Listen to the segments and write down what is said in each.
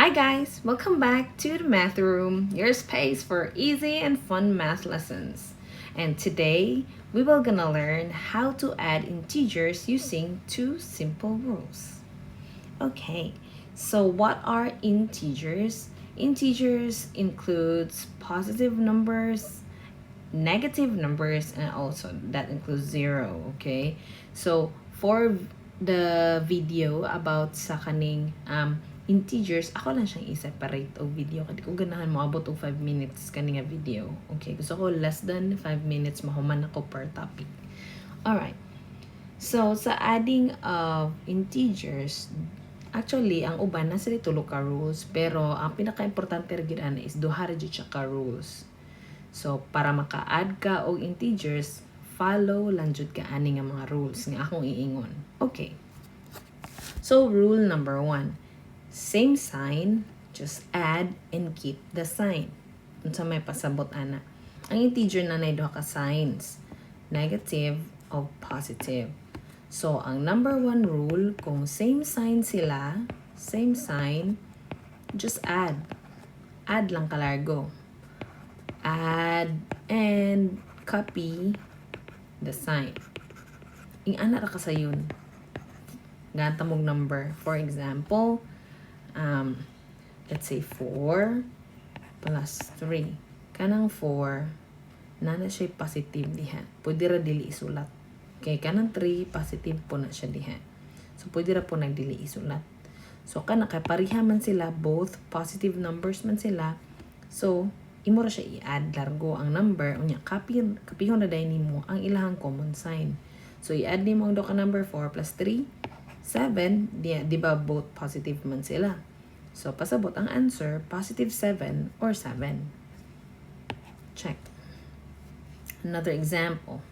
Hi guys, welcome back to the Math Room, your space for easy and fun math lessons. And today we will gonna learn how to add integers using two simple rules. Okay, so what are integers? Integers includes positive numbers, negative numbers, and also that includes zero, okay? So for the video about sa kaning integers, ako lang siyang i-separate og video kay di ko ganahan moabot og 5 minutes kani nga video. Okay, gusto ko less than 5 minutes mahuman ako per topic. Alright. So sa adding of integers, actually ang uban naa sila tulo ka rules, pero ang pinaka-importante ra gyud ana is duha ra jud siya ka rules. So para maka-add ka og integers, follow lang jud ka ani nga mga rules nga akong iingon. Okay. So rule number one, same sign, just add and keep the sign. Unsa may pasabot ana? Ang integer na nay duha ka signs, negative o positive. So ang number one rule, kung same sign sila, same sign, just add. Add lang kalargo. Add and copy the sign. Ing-ana ra ka sayon. Ganta mong number. For example, let's say 4 plus 3. Kanang 4, naa na siya positive diha. Pwede ra dili isulat. Okay, kanang 3, positive po na siya diha. So, pwede ra pod nang dili isulat. So, kana kay pareha man sila, both positive numbers man sila. So, imo ra siya i-add largo ang number, unya copy kopyahon na dayon nimo ang ilahang common sign. So, i-add nimo ang duha ka number, 4 plus 3, 7, di ba both positive man sila? So, pasabot ang answer, positive 7 or 7. Check. Another example.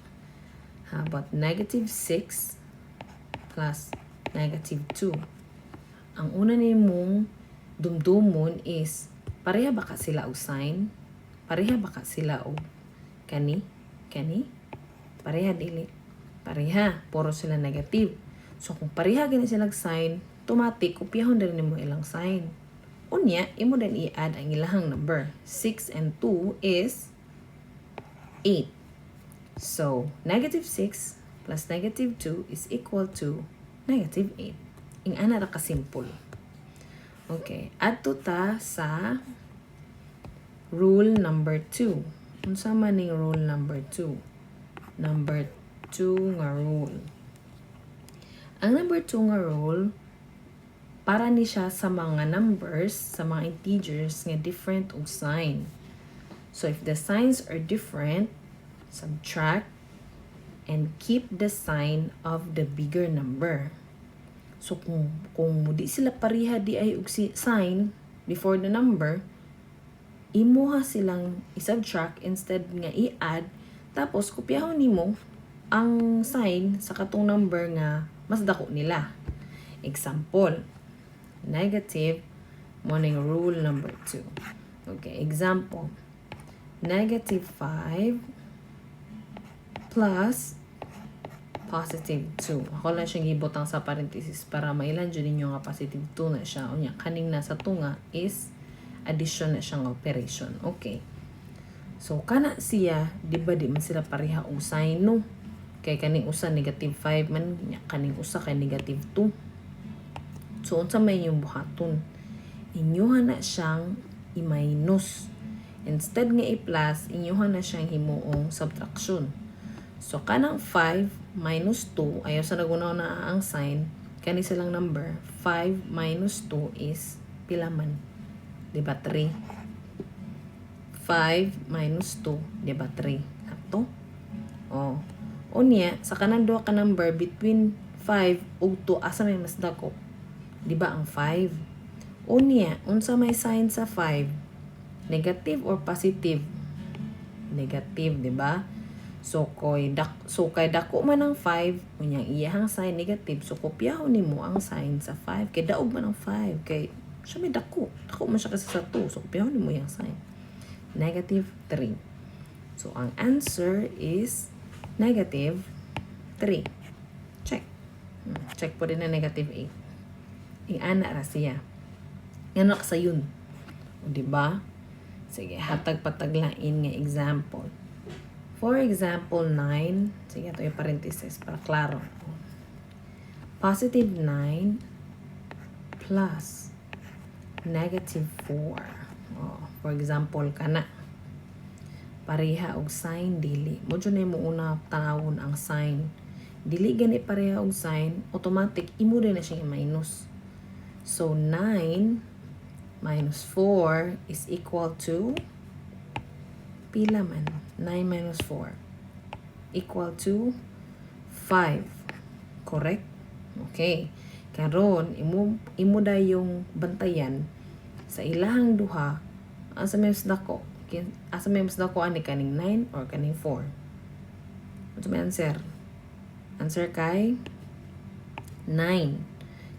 How about negative 6 plus negative 2? Ang una nimong dumdumon is, pareha ba ka sila og sign? Pareha ba ka sila og kani? Kani? Pareha dili? Pareha. Puro sila negative. So, kung pareha gani sila sign, automatic, kopyahon din nimo ilang sign. Unya, imo din i-add ang ilahang number. 6 and 2 is 8. So, negative 6 plus negative 2 is equal to negative 8. Ing-ana ra ka-simple. Okay, adto ta sa rule number 2. Unsa man ning rule number 2? Number 2 nga rule. Ang number 2 nga rule para ni siya sa mga numbers, sa mga integers nga different og sign. So if the signs are different, subtract and keep the sign of the bigger number. So kung di sila pareha diay og sign before the number, imuha silang i-subtract instead nga i-add, tapos kopyahon nimo ang sign sa katong number nga mas dako nila. Example, negative mao ning rule number 2. Okay, example. Negative 5 plus positive 2. Ako lang siyang gibutang sa parenthesis para mailan jud ninyo nga positive 2 na siya. Unya, kaning nasa tunga is addition na siyang operation. Okay. So, kana siya, di ba di man sila pareha og sign, no? Kay kaning usa negative 5 man, nya kaning usa kay negative 2. So, unsa may inyong buhaton? Inyuha na siyang i-minus. Instead nga i-plus, inyuha na siyang himuong subtraction. So, kanang 5 minus 2, ayaw sa nagunaw na ang sign, kani silang number, 5 minus 2 is pila man? Di ba 3? 5 minus 2, di ba 3? Sakto? Oh. Unya, sa kanang duha ka number between 5 ug 2, asa may mas dako? Di ba ang 5? Unya, unsa may sign sa 5? Negative or positive? Negative, di ba? So kay dako man ang 5, unya ang iyahang sign negative, so kopyahon nimo ang sign sa 5 kay daog man ang 5 kay siya may dako. Dako man siya kasi sa 2, so kopyahon nimo iyang sign. Negative 3. So ang answer is negative 3. Check. Check pod na negative 8. Ing-ana ra siya. Ngano kasayon? O, di ba? Sige, hatag pa tag lain nga example. For example, 9. Sige, ito yung parenthesis para klaro. Positive 9 plus negative 4. Oh, for example, kana. Pareha og sign, dili? Mao jud na mo una tanawon ang sign. Dili gani pareha og sign, automatic imo din na siyang i-minus. So 9 minus 4 is equal to pila man? 9 minus 4 equal to 5. Correct? Okay. Karon imo dayong bantayan sa ilahang duha, asa may mas dako? Asa may mas dako ani, kaning 9 or kaning 4? Unsa may answer? Answer kay 9.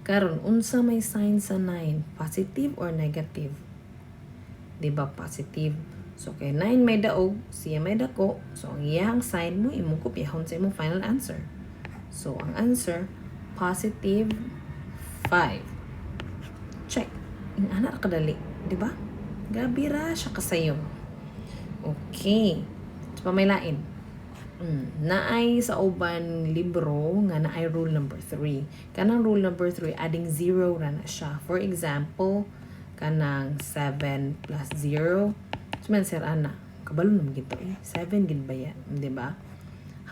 Karon, unsa may sign sa 9? Positive or negative? Di ba positive? So kay 9 may daog, siya may dako, so ang iyang sign mo imong kopyahon sa imong final answer. So ang answer, positive 5. Check. Ingana ra kadali, di ba? Grabe ra siya kasayon. Okay. So, pa may lain. Naay sa uban libro nga naay rule number 3. Kanang rule number 3, adding 0 ra na siya. For example, kanang 7 plus 0. So, man sir ana, kabalo naman gito eh. 7 gid ba yan, di ba?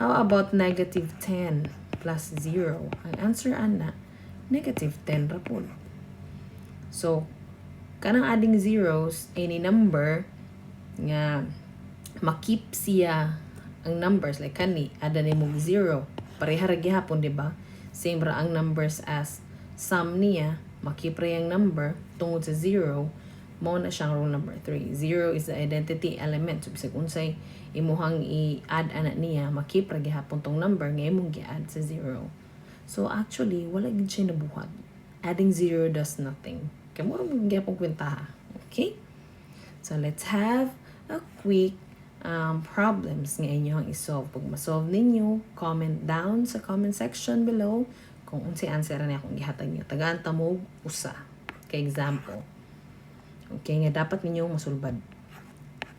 How about negative 10 plus 0? Ang answer ana, negative 10 ra pod. So, kanang adding zeros, any number nga ma-keep siya ang numbers, like kani ada nimo zero, pareha ra gihapon, di ba? Same ra ang numbers as sum niya, ma-keep ra yung number tungod sa zero. Mao na siyang rule number 3. Zero is the identity element, so bisag unsay imuhang i-add ana niya, ma-keep ra gihapon tong number nga imong gi-add sa zero. So actually, wala gid siya nabuhat. Adding zero does nothing kay mura mo gihapon kwentaha. Okay, so let's have a quick problems nga inyong i-solve. Pag ma-solve ninyo, comment down sa comment section below kung unsay answer na akong gihatag niyo. Tagaan ta mo usa kay example. Okay, nga dapat ninyo masulbad.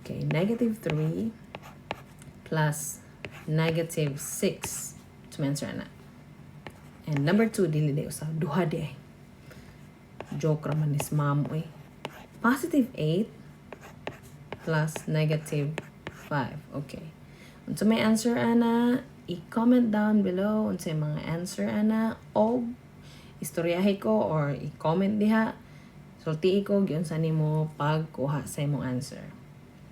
Okay, negative 3 plus negative 6. To answer na. And number 2, dili di usa. Duha di ay. Joke raman ni ma'am, oy. Positive 8 plus negative 5. Okay. Unsa may answer ana, i-comment down below unsay mga answer ana o istoryahe ko or i-comment diha. Sultii ko giunsa nimo pagkuha sa imong answer.